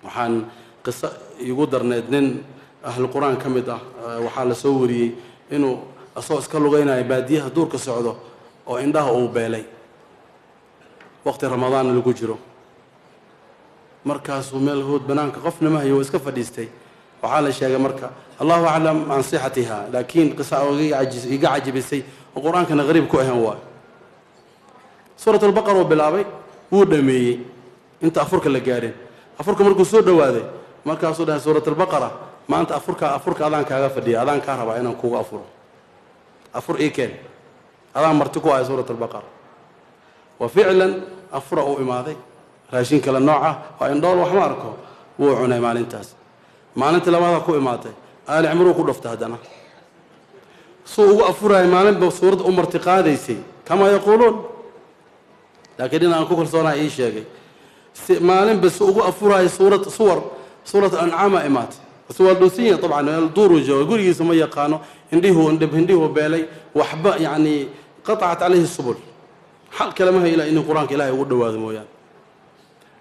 Waxaan qiso iigu darneyd nin ahlu qur-aan ka mid ah, waxaa la soo wariyey inuu asagoo iska lugaynayo baadiyaha duurka socdo oo indhaha uu beelay, waqti Ramadaanna lagu jiro. Markaasuu meel hood banaanka qofna ma hayo, waa iska fadhiistay. Waxaa la sheegay marka, Allahu aclam can sixatiha, laakiin qisa iga cajibisay oo Qur-aankana qariib ku ahan waayo. Suurat Albaqara uu bilaabay, wuu dhameeyey inta afurka la gaarin. Afurka markuu soo dhowaaday, markaasuu dhahay: "Suurat Albaqara, maanta afurka adaan kaaga fadhiya, adaan kaa rabaa inaan kugu afuro. Afur ii keen, adaan marti ku ahay Suurat Albaqara." Wa ficlan afura uu imaaday, raashin kale nooc ah, waa indhool, wax ma arko, wuu cunay maalintaas. Maalintii labaada ku imaatay, Aali Cimruu ku dhuftay. Haddana suu ugu afuraayay, maalinba suuradda u marti qaadaysay, kamaa yaquuluun, laakiin in aan ku kalsoonaha ii sheegay, si maalinba su ugu afuraayay suurad suwar, Suurat Ancaama imaatay. Bas waa dhuusan yahay dabcan, meel duuruu jooga, gurigiisa ma yaqaano, indhihuu indhihuu beelay, waxba yacni qatacat calayhi subul, xal kale ma hayla inuu Qur-aanka Ilahay ugu dhowaado mooyaane.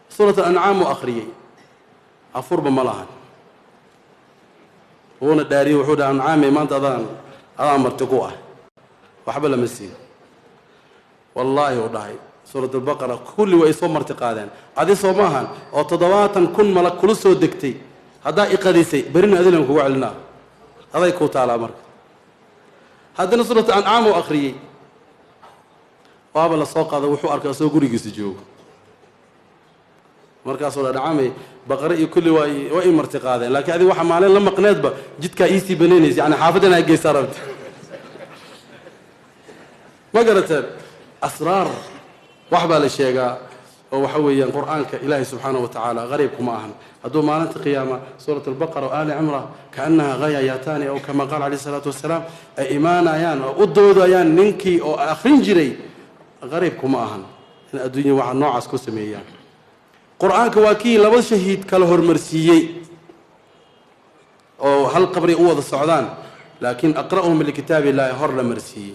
Suurat Alancaam uu akhriyey, afurba ma lahan. Wuuna dhaariyey, wuxuu dhaha: "Ancaamey, maanta adaan marti ku ah." Waxba lama siiyo. "Wallaahi," uu dhahay, "Suurat Albaqara kulli way soo marti qaadeen, adi soo maahan oo 70,000 malag kula soo degtay. Haddaa iqadisay, berrina adilan kugu celinaa, aday kuu taalaa." Marka haddana Suurat Ancaam uu akhriyey, waaba la soo qaada, wuxuu arkay asagoo gurigiisa joogo. Markaasuu dha: "Dhacamay, Baqare iyo kulli waa ii marti qaadeen, laakiin adiga waxaa maalin la maqneedba jidkaa iisii banaynaysa, yani xaafaddan aa geysaa rabta." Ma garateen? Asraar wax baa la sheegaa oo waxa weeyaan Qur-aanka Ilaahay subxaanahu wa tacaala qariibkuma ahan. Hadduu maalinta qiyaama Suurat Albaqara o Aali Cimra kaannaha ghayaayataani aw kama qaala calayhi salaatu wasalaam ay imaanayaan oo u doodayaan ninkii oo akhrin jiray, qariibkuma ahan in adduunya waxa noocaas ku sameeyaan. Qur-aanka waa kii laba shahiid kala hormarsiiyey oo hal qabri u wada socdaan, laakiin aqra'uhum likitaab Illaahi hor la marsiiyey.